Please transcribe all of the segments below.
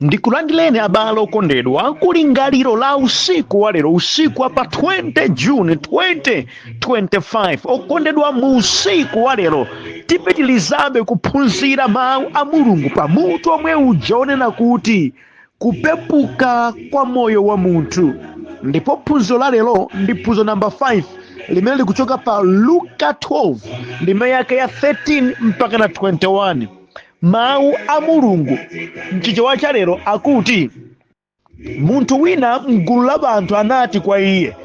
Ndikulandireni abale okondedwa kulingaliro la usiku wa lero, usiku wa pa 20 June 2025. Okondedwa, mu usiku wa lero tipitilizabe kuphunzira mawu a Mulungu pamutu omwe uja onena kuti kupepuka kwa moyo wa munthu. Ndipo phunziro la lero ndi phunziro namba 5 limene likuchoka pa Luka 12 ndime yake ya 13 mpaka na 21. Mawu a Mulungu mchichewa cha lero akuti, munthu wina mgulu la anthu anati kwa iye,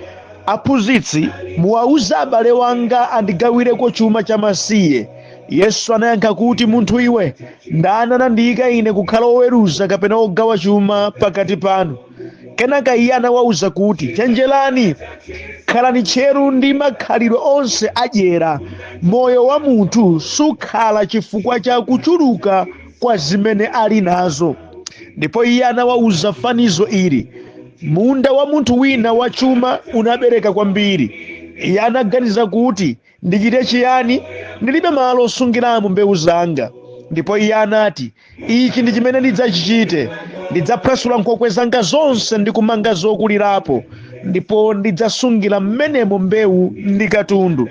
aphunzitsi, muwauze abale wanga andigawireko chuma cha masiye. Yesu anayankha kuti, munthu iwe, ndani anandiyika ine kukhala woweruza kapena wogawa chuma pakati panu? Kenaka iye anawauza kuti, chenjerani, khalani tcheru ndi makhalidwe onse adyera. Moyo wa munthu sukhala chifukwa cha kuchuluka kwa zimene ali nazo. Ndipo iye anawauza fanizo ili: munda wa munthu wina wachuma unabereka kwambiri. Iye anaganiza kuti, ndichite chiyani? Ndilibe malo osungiramo mbewu zanga. Ndipo iye anati, ichi ndi chimene ndidzachichite: ndidzaphwasula nkhokwe zanga zonse ndi kumanga zokulirapo, ndipo ndidzasungira mmenemo mbewu ndi katundu.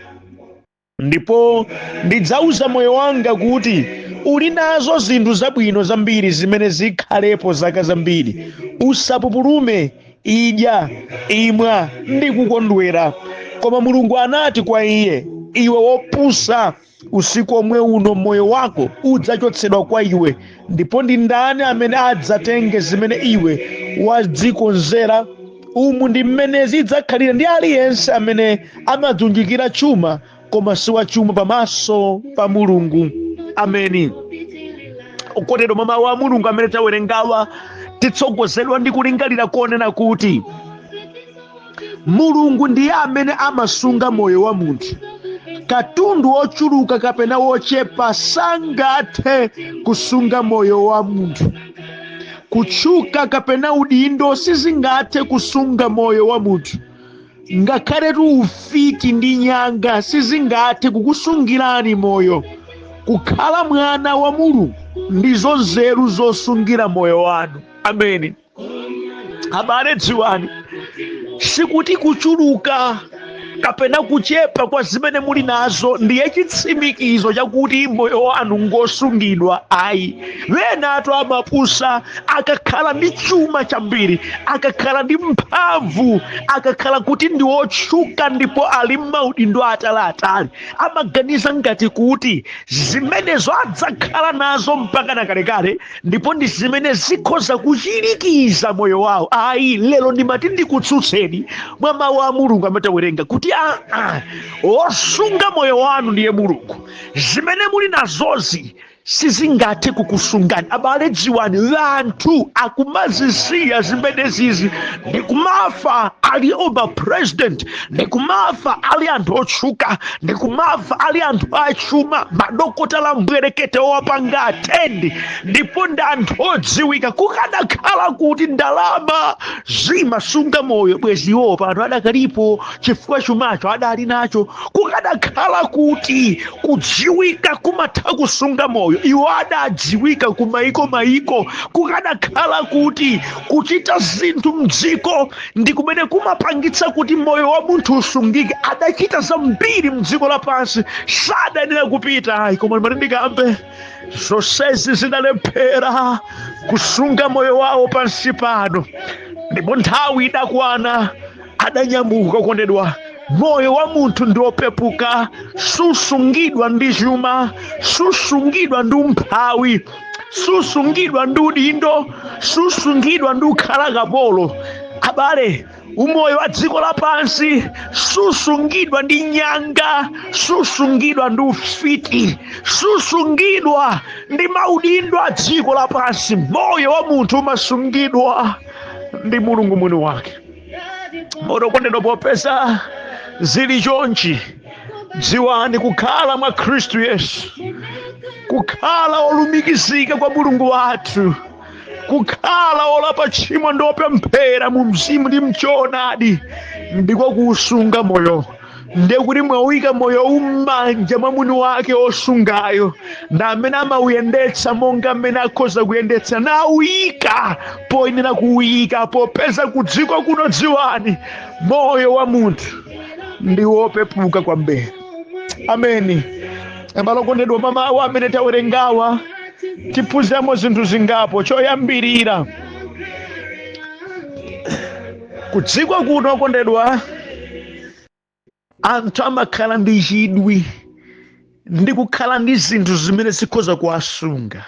Ndipo ndidzauza moyo wanga kuti, uli nazo zinthu zabwino zambiri zimene zikhalepo zaka zambiri. Usapupulume, idya, imwa ndi kukondwera. Koma Mulungu anati kwa iye, iwe wopusa, usiku omwe uno moyo wako udzachotsedwa kwa iwe, ndipo ndi ndani amene adzatenge zimene iwe wadzikonzera? Umu ndi mmene zidzakhalira ndi aliyense amene amadzunjikira chuma koma si wachuma pamaso pa Mulungu. Ameni. Okondedwa, mwa mawu a Mulungu amene tawerengawa, titsogozedwa ndi kulingalira konena kuti Mulungu ndiye amene amasunga moyo wa munthu. Katundu wochuluka kapena wochepa sangathe kusunga moyo wa munthu. Kutchuka kapena udindo sizingathe kusunga moyo wa munthu. Ngakhaletu ufiti ndi nyanga sizingathe kukusungirani moyo. Kukhala mwana wa Mulungu ndizo nzeru zosungira moyo wanu. Ameni. Abale, dziwani, sikuti kuchuluka kapena kuchepa kwa zimene muli nazo ndiye chitsimikizo chakuti moyo wanu ngosungidwa. Ayi, enatu amapusa akakhala ndi chuma chambiri, akakhala ndi mphamvu, akakhala kuti ndi otchuka ndipo ali m'maudindo ataliatali, amaganiza ngati kuti zimenezo adzakhala nazo mpaka na kalekale, ndipo ndi zimene zikhoza kuchirikiza moyo wawo. Ayi, lero ndimati ndikutsutseni mwa mawu a Mulungu amene tawerenga kuti osunga moyo wanu ndiye Mulungu. Zimene muli nazozi sizingathe kukusungani. Abale, dziwani, anthu akumazisiya zimenezizi ndikumafa ali oma president, ndikumafa ali anthu otchuka, ndikumafa ali anthu achuma, madokotala mbwerekete owapanga atendi, ndipo ndi anthu odziwika. Kukanakhala kuti ndalama zimasunga moyo, bwezi iwo pano adakalipo, chifukwa chumacho adali nacho. Kukanakhala kuti kudziwika kumatha kusunga moyo, iwo adadziwika ku maiko maiko. Kukanakhala kuti kuchita zinthu mdziko ndi kumene kumapangitsa kuti moyo wa munthu usungike, adachita zambiri mdziko lapansi, sadayenera kupita. Ayi, koma ndimati ndikambe, zonsezi zidalephera kusunga moyo wawo pansi pano, ndipo nthawi idakwana adanyamuka. Okondedwa, moyo wa munthu ndi opepuka, susungidwa ndi chuma, susungidwa ndi umphawi, susungidwa ndi udindo, susungidwa ndi kukhala kapolo. Abale, umoyo wa dziko lapansi susungidwa ndi nyanga, susungidwa ndi ufiti, susungidwa ndi maudindo a dziko lapansi. Moyo wa munthu umasungidwa ndi Mulungu mwini wake. Okondedwa, popeza zili chonchi, dziwani, kukhala mwa Khristu Yesu, kukhala olumikizika kwa Mulungu wathu, kukhala olapa tchimo ndi opemphera mu mzimu ndi mchoonadi, ndiko kusunga moyo. Ndiye kuti mwawika moyo um'manja mwa mwini wake osungayo, ndi amene amawuyendetsa monga mmene akhoza kuyendetsa, nawuyika poyenera kuwuyika, popeza kudziko kuno, dziwani, moyo wa munthu ndi wopepuka kwambiri. Ameni. Abale okondedwa, mamawu amene tawerengawa tiphunziramo zinthu zingapo. Choyambirira, kudziko kuno, okondedwa, anthu amakhala ndi chidwi ndi kukhala ndi zinthu zimene zikhoza kuwasunga,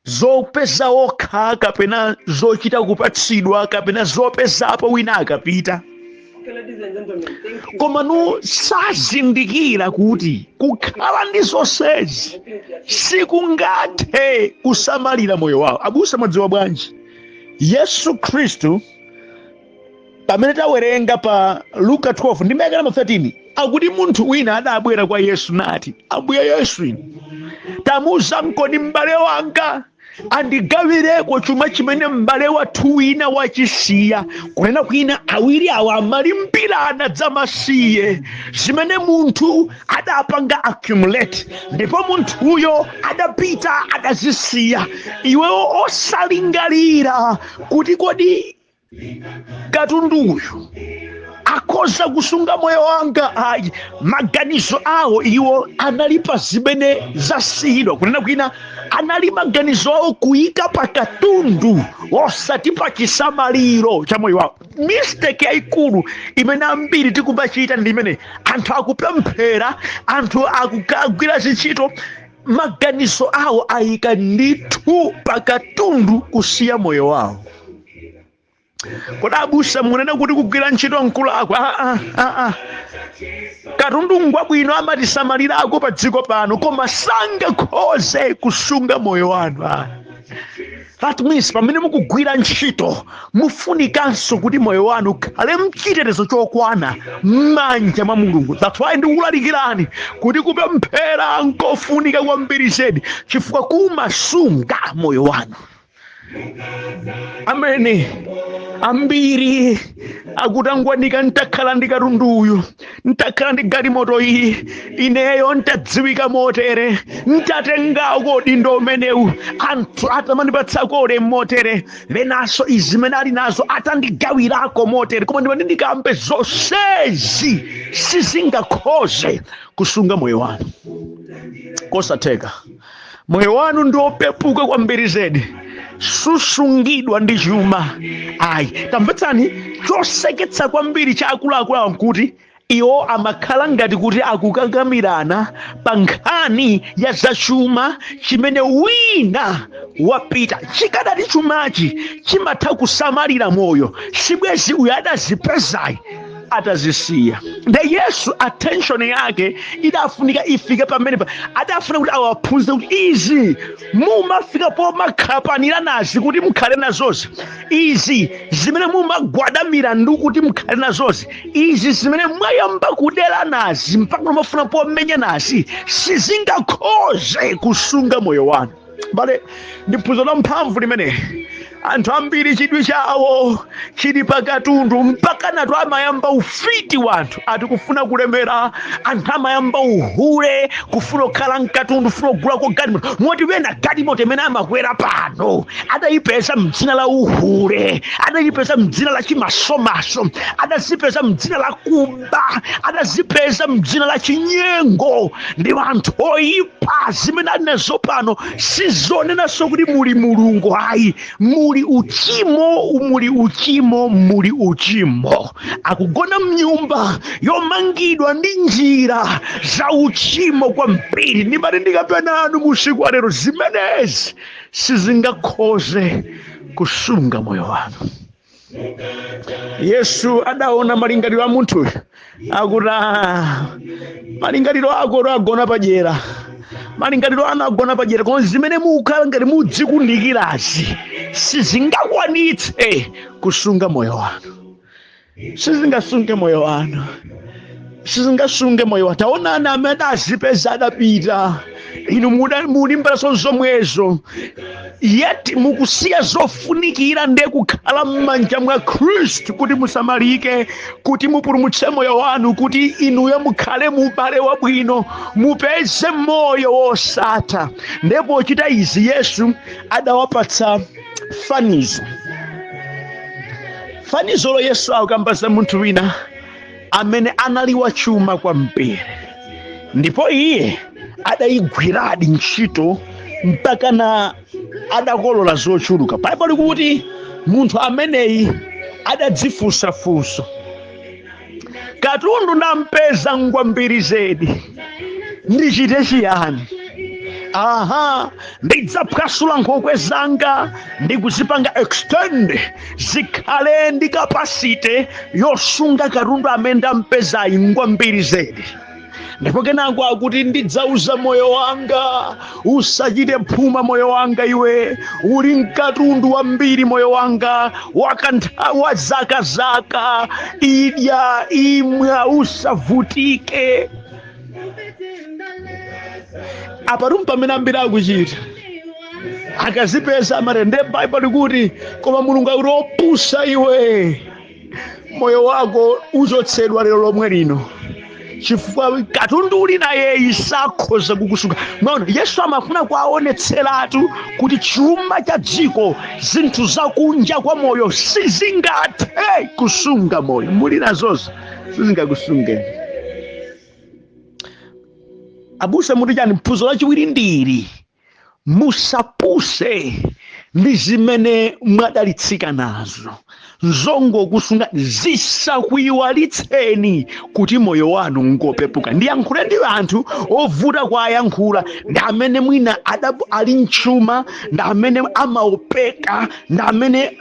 zopeza okha kapena zochita kupatsidwa kapena zopezapo wina akapita. Okay, ladies and gentlemen, thank you. Komano sazindikira kuti kukhala ndi zonsezi sikungathe kusamalira moyo wawo. Abusa, mwadziwa bwanji? Yesu Khristu, pamene tawerenga pa Luka 12 ndi ndime namba 13, akuti munthu wina adabwera kwa Yesu nati, "Ambuye Yesu, inu tamuuza mkoni m'bale wanga andigawireko chuma chimene m'bale wathu wina wachisiya." Kunena kwina, awiri awa amalimbirana dzamasiye zimene munthu adapanga accumulate, ndipo munthuyo adapita, adazisiya. Iwewo osalingalira kuti kodi katunduyu akhoza kusunga moyo wanga? Ayi, maganizo awo iwo anali pa zimene zasiyidwa. Kunena kwina, anali maganizo awo kuyika pa katundu, osati pa chisamaliro cha moyo wawo. Mistake yayikulu imene ambiri tikumachita ndi imene anthu akupemphera, anthu akugwira zintchito, maganizo awo ayika ndithu pa katundu kusiya moyo wawo. Kodi abusa, munena kuti kugwira ntchito nkulakwa? Ah, ah, ah. Katundu ngwabwino, amatisamalirako pa dziko pano, koma sangakhoze kusunga moyo wanu. Ah. That means pamene mukugwira ntchito, mufunikanso kuti moyo wanu ukhale mchitetezo chokwana m'manja mwa Mulungu. That's why ndikulalikirani kuti kupemphera nkofunika kwambiri zedi, chifukwa kumasunga moyo wanu. Amene ambiri akutangwanika, ntakhala ndi katundu uyu, ntakhala ndi galimoto iyi, ineyo ntadziwika motere, ntatengako udindo umenewu, anthu atamandipatsako ulemu motere, venanso izi zimene ali nazo atandigawirako motere. Koma ndimati ndikambe, zonsezi sizingakhoze kusunga moyo wanu, kosatheka. Moyo wanu ndi opepuka kwambiri zedi, susungidwa ndi chuma, ayi. Tamvetsani, choseketsa kwambiri cha akuluakulu awo nkuti iwo amakhala ngati kuti akukakamirana pa nkhani ya zachuma chimene wina wapita. Chikadati chumachi chimatha kusamalira moyo, sibwezi uyo adazipezayi atazisiya. Nde Yesu attention yake idafunika ifike pamenepa. Adafuna kuti awaphunzitse kuti izi mumafika pomakhapanira nazi kuti mukhale nazozi, izi zimene mumagwadamira ndi kuti mukhale nazozi, izi zimene mwayamba kudera nazi mpaka mumafuna pomenya nazi, sizingakhoze kusunga moyo wanu. Bale, ndi phunziro la mphamvu limene anthu ambiri chidwi chawo chili pakatundu, mpaka natu amayamba ufiti. Wanthu ati kufuna kulemera, anthu amayamba uhule, kufuna kukhala mkatundu, kufuna kugulako galimoto, moti wena galimoto imene amakwera pano adayipeza mdzina la uhule, adayipeza mdzina la chimasomaso, adazipeza mdzina la kuba, adazipeza mdzina la chinyengo. Ndi anthu oyipa. Zimene ali nazo pano sizonenanso kuti muli Mulungu, ayi, muli uchimo, muli uchimo, muli uchimo. Akugona mnyumba yomangidwa ndi njira za uchimo kwambiri. Ndimati ndikapenanu musiku alero, zimenezi sizingakhoze kusunga moyo wanu. Yesu adaona malingaliro a munthuyu, akuti, "Ah, malingaliro ako agona padyera, malingaliro anu agona padyera, koma zimene mukhala ngati mudzikundikirazi sizingakwanitse kusunga moyo wanu, sizingasunge moyo wanu, sizingasunge moyo wanu. Taonani, amene azipeza adapita." Inu mulimbanso zomwezo, yet mukusiya zofunikira ndiye kukhala m'manja mwa Khristu, kuti musamalike, kuti mupulumutse moyo wanu, kuti inuyo mukhale mu ubale wabwino, mupeze moyo wosatha. Ndipo pochita izi, Yesu adawapatsa fanizo. Fanizolo, Yesu akukamba za munthu wina amene anali wachuma kwambiri, ndipo iye adayigwiradi ntchito mpaka na adakolola zochuluka. Baibulo likuti munthu ameneyi adadzifunsafunso: "Katundu ndampeza ngwambiri zedi, ndichite chiyani? Aha, ndidzaphwasula nkhokwe zanga ndikuzipanga extend, zikhale ndi capacity yosunga katundu amene ndampezayi, ngwambiri zedi. Ndipo kenako akuti, ndidzauza moyo wanga, usachite phuma moyo wanga, iwe uli mkatundu wambiri, moyo wanga wakanthawi zakazaka, idya, imwa, usavutike." Apatu pamene ambiri akuchita, akazipeza amati nde. Baibulo likuti, koma Mulungu akuti, "Opusa iwe, moyo wako uchotsedwa lero lomwe lino, chifukwa katundu uli nayeyi sakhoza kukusunga." Mwaona, Yesu amafuna kuwaonetseratu kuti chuma cha dziko, zinthu zakunja kwa moyo, sizingathe kusunga moyo. Muli nazozo sizingakusungeni. Abusa, muti chani? Phunziro lachiwiri ndili: musapuse ndi zimene mwadalitsika nazo, nzongokusunga, zisakuyiwalitseni kuti moyo wanu ngopepuka. Ndiyankhule ndi anthu ovuta kuwayankhula, ndi amene mwina ali mchuma, ndi amene amaopeka, ndi amene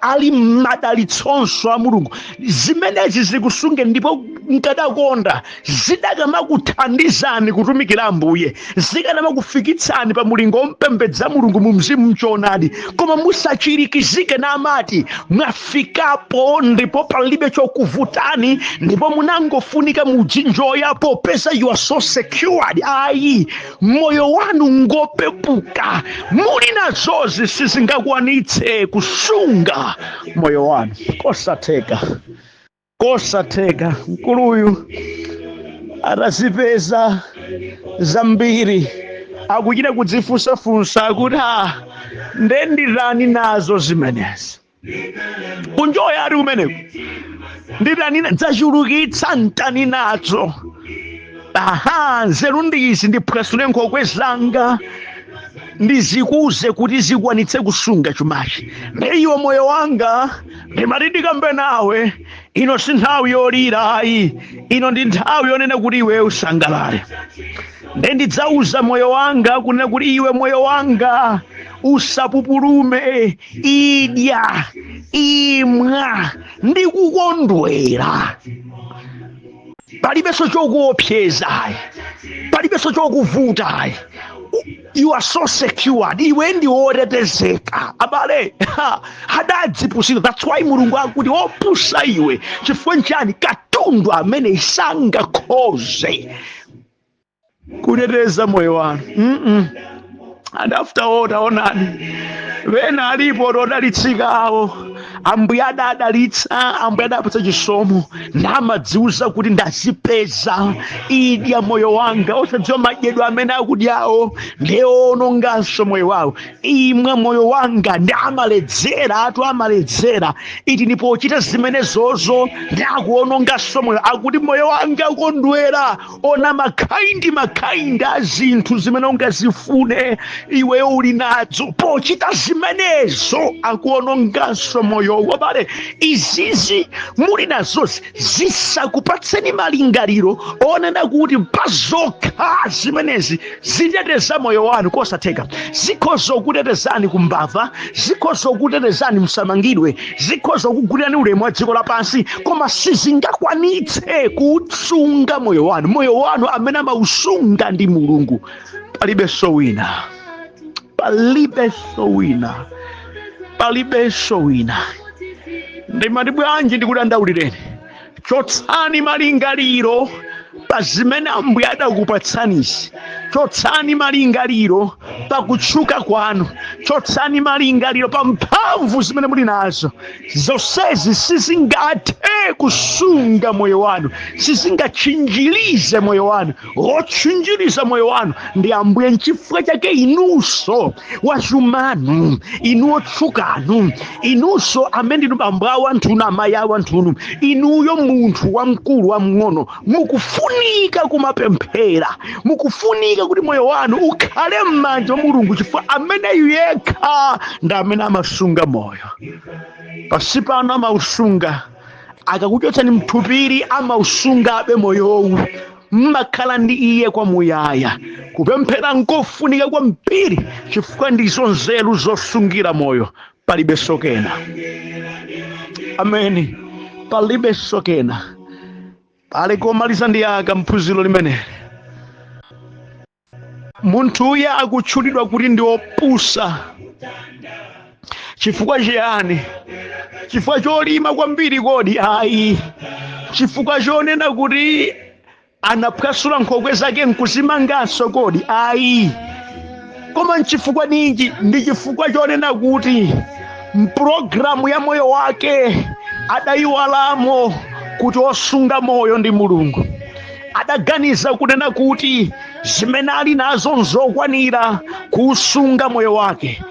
ali madalitsonso a Mulungu. Zimenezi zikusunge, ndipo nkadakonda zidakamakuthandizani kutumikira Ambuye, zikanamakufikitsani pa mulingo wompembedza Mulungu mu mzimu, mchoonadi. Koma musachirikizike namati mwafikapo ndipo palibe chokuvutani, ndipo munangofunika mudzinjoya popeza you are so secured. Ayi, moyo wanu ngopepuka. Muli nazozi sizingakwanitse kusunga moyo wanu, kosatheka, kosatheka. Mkuluyu atazipeza zambiri, akuchita kudzifunsafunsa akuti, "Ah, ndenditani nazo zimenezi? Kunjoya ali kumeneko, nditani dzachulukitsa, ntani nazo? Aha, nzeru ndizi, ndiphwasule nkhokwe zanga, ndizikuze kuti zikwanitse kusunga chumachi." Ndiyo moyo wanga, ndimati ndikambe nawe, ino si nthawi yolira ayi, ino ndi nthawi yonena kuti iwe usangalale. Nde ndidzauza moyo wanga kunena kuti, "Iwe moyo wanga, usapupulume, idya, imwa ndi kukondwera. Palibenso chokuopsezayi, palibenso chokuvutayi. You are so secured, iwe ndi wotetezeka." Abale, adadzipusira. That's why Mulungu akuti, "Opusa iwe." Chifukwa nchani? Katundu amene sangakhoze kuteteza moyo wanu. And after all, taonani, wena alipo odalitsika awo Ambuye adadalitsa, Ambuye adapatsa chisomo, namadziuza kuti ndazipeza, idya moyo wanga, osadziwa madyedwe amene akudyawo ndiye ononganso moyo wawo. Imwa moyo wanga, ndi amaledzera atu, amaledzera iti, ndipo pochita zimenezozo ndi akuononganso moyo. Akuti, "Moyo wanga, kondwera, ona ma kind ma kind a zinthu zimene ungazifune, iweyo uli nazo." Pochita zimenezo akuononganso moyo. Wabale, izizi muli nazozi zisakupatseni malingaliro onena kuti pazokha zimenezi ziteteza moyo wanu, kosatheka. Zikhoza kutetezani kumbava, zikhoza kutetezani msamangidwe, zikhoza kugulirani ulemu wa dziko lapansi, koma sizingakwanitse kusunga moyo wanu. Moyo wanu amene amausunga ndi Mulungu, palibenso wina, palibenso wina, palibenso wina. Ndimati bwanji ndikudandaulireni: chotsani malingaliro pa zimene Ambuye adakupatsanizi. Chotsani malingaliro pakutchuka kwanu, chotsani malingaliro pa mphamvu zimene muli nazo. Zonsezi sizingathe kusunga moyo wanu, sizingatchinjirize moyo wanu. Wotchinjiriza moyo wanu ndi Ambuye. Nchifukwa chake inunso wachumanu, inu otchukanu, inunso amene ndinu bambo awo anthunu, amayi awo anthunu, inuyo munthu wamkulu, wamng'ono, mukufunika kumapemphera, mukufunika kuti moyo wanu ukhale m'manja mwa Mulungu, chifukwa ameneyu yekha ndi amene amasunga moyo pansi pano. Amausunga akakuchotsani mthupiri, amausungabe moyowu, mmakhala ndi iye kwamuyaya. Kupemphera nkofunika kwambiri, chifukwa ndizo nzeru zosungira moyo. Palibe sokena, ameni, palibe sokena. Pali komaliza ndi aka mphunziro limeneli. Munthuyo akutchulidwa kuti ndi opusa. Chifukwa chiyani? Chifukwa cholima kwambiri kodi? Ayi. Chifukwa chonena kuti anaphwasula nkhokwe zake nkuzimanganso kodi? Ayi. Koma nchifukwa ninji? Ndi chifukwa chonena kuti mpulogalamu ya moyo wake adayiwalamo kuti osunga moyo ndi Mulungu. Adaganiza kunena kuti zimene ali nazo nzokwanira kusunga moyo wake.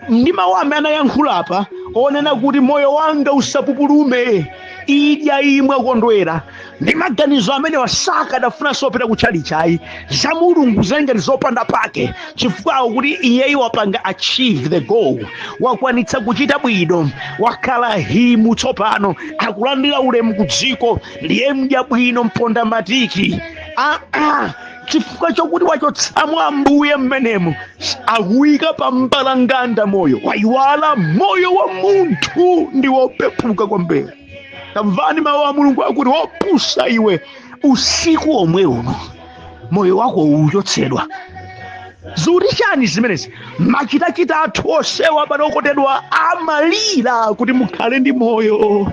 Ndi mawu amene anayankhula onena kuti, "Moyo wanga usapupulume, idya, imwa, kondwera." Ndi maganizo amene wasakadafunanso opita kutchalichi za Mulungu zengati zopanda pake, chifukwa kuti iyeyo wapanga achieve the goal, wakwanitsa kuchita bwino, wakhala himu tsopano, akulandira ulemu ku dziko, ndiye mdya bwino mponda matiki. Aa, chifukwa chokuti wachotsamo Ambuye mmenemo, akuyika pa mbalanganda moyo, wayiwala moyo wa munthu ndi wopepuka kwambiri. Tamvani mawu a Mulungu akuti, "Wopusa iwe, usiku omwe uno moyo wako uchotsedwa." Zikuti chani zimenezi? Machitachita athu onsewa pano, okondedwa, amalira kuti mukhale ndi moyo.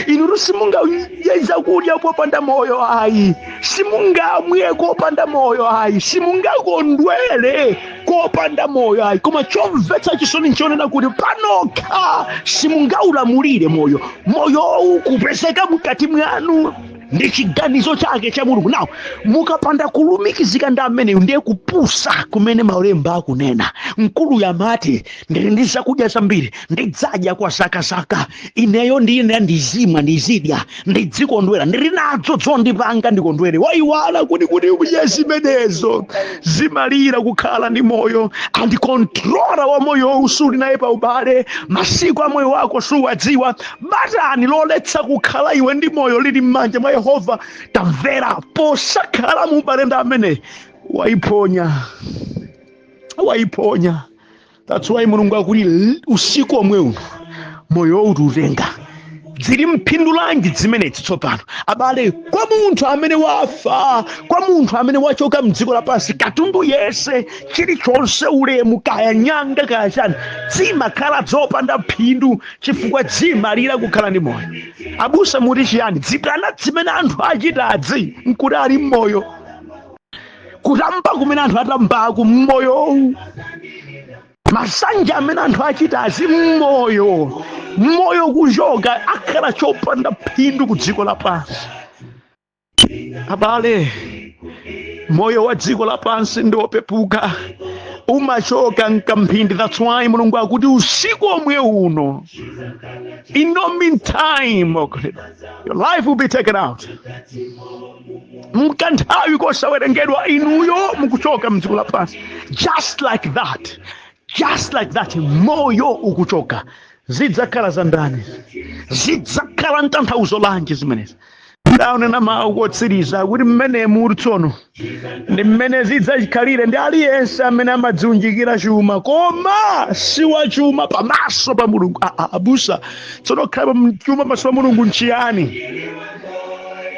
Inu simungadye zakudya popanda moyo, ayi. Simungamwe kopanda moyo, ayi. Simungakondwere kopanda moyo, ayi. Koma chomvetsa chisoni nchonena kuti panokha simungaulamulire moyo. Moyowu kupezeka mkati mwanu ndi chiganizo chake cha Mulungu. Nawo mukapanda kulumikizika ndi ameneyu, ndiye kupusa kumene malemba akunena. Mkulu yamati, "Ndili ndi zakudya zambiri, ndidzadya kwa zakazaka ineyo, ndine ndizimwa, ndizidya, ndidzikondwera, ndili nadzo zondipanga ndikondwere." Wayiwala kuti udye zimenezo zimalira kukhala ndi moyo, and controller wa moyowu suli naye pa ubale. Masiku a moyo wako suwadziwa. Batani loletsa kukhala iwe ndi moyo lili m'manja mwa Yehova. Tamvera, posakhala mu ubale ndi amene waiponya, waiponya. That's why Mulungu akuti, "Usiku omwe uno moyo ututenga." Zili mphindulanji zimenezi tsopano, abale, kwa munthu amene wafa, kwa munthu amene wachoka mdziko lapansi? Katundu yese, chilichonse, ulemu, kaya nyanga, kaya chani, zimakhala zopanda phindu, chifukwa zimalira kukhala ndi moyo. Abusa, muti chiyani? Zibwana zimene anthu achitazi nkuti ali mmoyo, kutamba kumene anthu atambaku mmoyowu, masanja amene anthu achitazi mmoyo, moyo kuchoka, akhala chopanda phindu ku dziko lapansi. Abale, moyo wa dziko lapansi ndi wopepuka, umachoka mkamphindi. That's why Mulungu akuti, "Usiku omwe uno," in no meantime your life will be taken out. Mkanthawi kosawerengedwa inuyo mukuchoka mdziko lapansi. Just like that, just like that, moyo ukuchoka. Zidzakhala za ndani? Zidzakhala mtanthauzo lanji zimenezi? Ndaonena mawu kotsiriza kuti mmene muli tsono ndi mmene zidzakhalire ndi aliyense amene amadziunjikira chuma koma si wachuma pamaso pa Mulungu. Ah, ah, abusa, tsono khala chuma pamaso pa Mulungu nchiyani?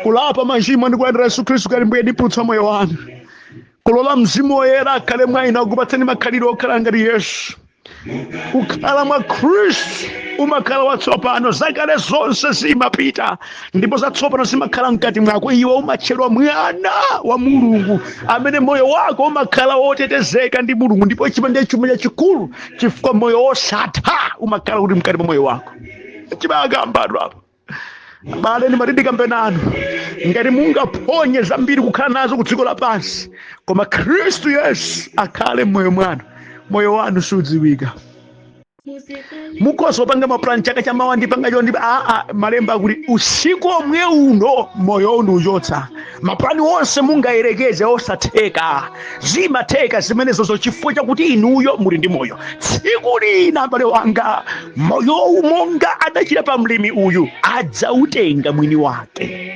Kulapa machimo ndi kulandira Yesu Khristu kali Mbuye ndi Mpulumutsi moyo wanu, kulola Mzimu Woyera akhale mwa inu, akupatseni makhalidwe okhala ngati Yesu. Kukhala mwa Khristu umakhala watsopano, zakale zonse zimapita ndipo zatsopano zimakhala mkati mwako. Iwe umatchedwa mwana wa Mulungu amene moyo wako umakhala wotetezeka ndi Mulungu, ndipo chima ndiye chuma chachikulu, chifukwa moyo wosatha umakhala uli mkati mwa moyo wako. Chimakambadwa apo, abale, ndimati ndikambe nanu, ngati mungaphonye zambiri kukhala nazo ku dziko lapansi, koma Khristu Yesu akhale mmoyo mwanu, moyo wanu sudziwika. Mukhoza kupanga mapulani, chaka chamawa ndipanga cho, ndi aa, malemba akuti usiku omwe uno moyo uno uchotsa. Mapulani onse mungayerekeze osatheka, zimatheka zimenezozo chifukwa chakuti inuyo muli ndi moyo. Tsiku lina, abale wanga, moyowu monga adachita pa mlimi uyu, adzautenga mwini wake.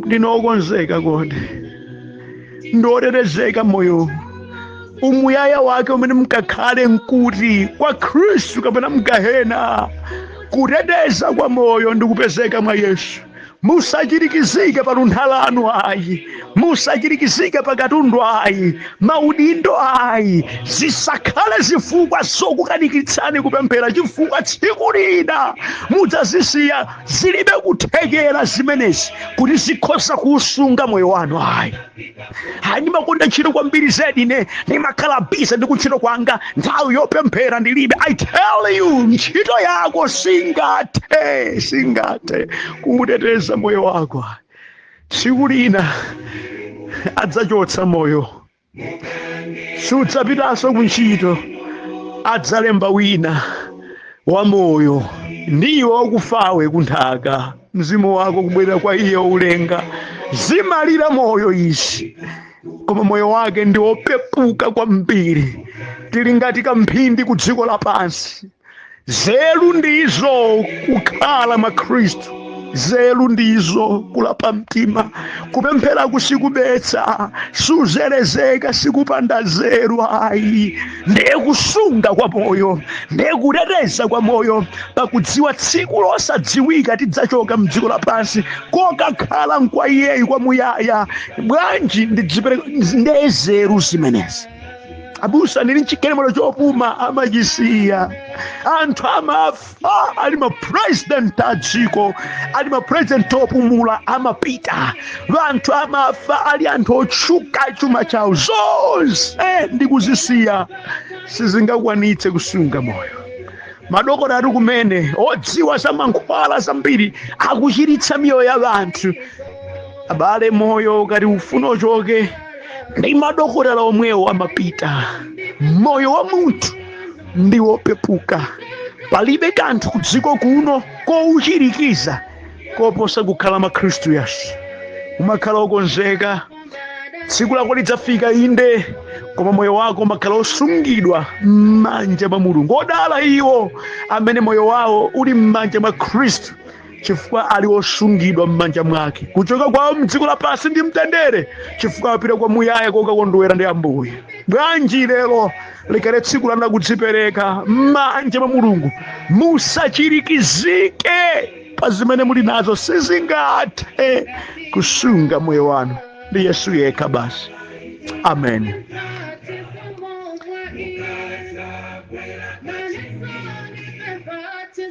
Ndinokonzeka kodi? Ndiotetezeka moyo? Umuyaya wake umene mkakhale nkuti, kwa Khristu kapena mgahena? Kuteteza kwa moyo ndi kupezeka mwa Yesu. Musachirikizike pa luntha lanu ayi, musachirikizike pa katundu ayi, maudindo ayi, zisakhale zifukwa zokukanikitsani kupemphera, chifukwa tsiku lina mudzazisiya. Zilibe kuthekera zimenezi kuti zikhoza kuusunga moyo wanu ayi. Hayi, ndimakonda ntchito kwambiri zedi, ine ndimakhala busy ndi kuntchito kwanga, nthawi yopemphera ndilibe. I tell you, ntchito yako singathe kuuteteza moyo wako. Tsiku lina adzachotsa moyo, sudzapitanso kuntchito, adzalemba wina wa moyo, ndiwe wakufawe kunthaka, mzimu wako kubwerera kwa iye ulenga. Zimalira moyo izi, koma moyo wake ndi wopepuka kwambiri. Tili ngati kamphindi ku dziko lapansi. Zelu ndizo kukhala mwa Khristu, zelu ndizo kulapa mtima, kupemphera kusikubetsa, suzelezeka, sikupanda zeru ayi. Ndiye kusunga kwa moyo, ndiye kuteteza kwa moyo, pakudziwa tsiku losadziwika tidzachoka mdziko lapansi kokakhala nkwa iyeyi kwamuyaya. Bwanji ndidzipereka? Ndiye zeru zimenezi. Abusa, ndili mchigalimoto chopuma, amachisiya. Anthu amafa ali mapresident a dziko, ali mapresident opumula, amapita. Anthu amafa ali anthu otchuka, chuma chawo zonse ndikuzisiya, sizingakwanitse kusunga moyo. Madokotala ati kumene odziwa za mankhwala zambiri akuchiritsa miyoyo ya anthu. Abale, moyo ukati ufuna uchoke, ndi madokotala omwewo amapita. Moyo wa munthu ndi wopepuka. Palibe kanthu ku dziko kuno kouchirikiza koposa kukhala mwa Khristu Yesu. Umakhala wokonzeka, tsiku lako lidzafika, inde, koma moyo wako umakhala osungidwa m'manja mwa Mulungu. Odala iwo amene moyo wawo uli m'manja mwa Khristu, chifukwa ali osungidwa m'manja mwake. Kuchoka kwawo mdziko lapansi ndi mtendere, chifukwa apita kwa muyaya kokakondwera ndi Ambuye. Bwanji lero likale tsiku lanu lakudzipereka m'manja mwa Mulungu. Musachirikizike pa zimene muli nazo, sizingathe kusunga moyo wanu, ndi Yesu yekha basi. Amen.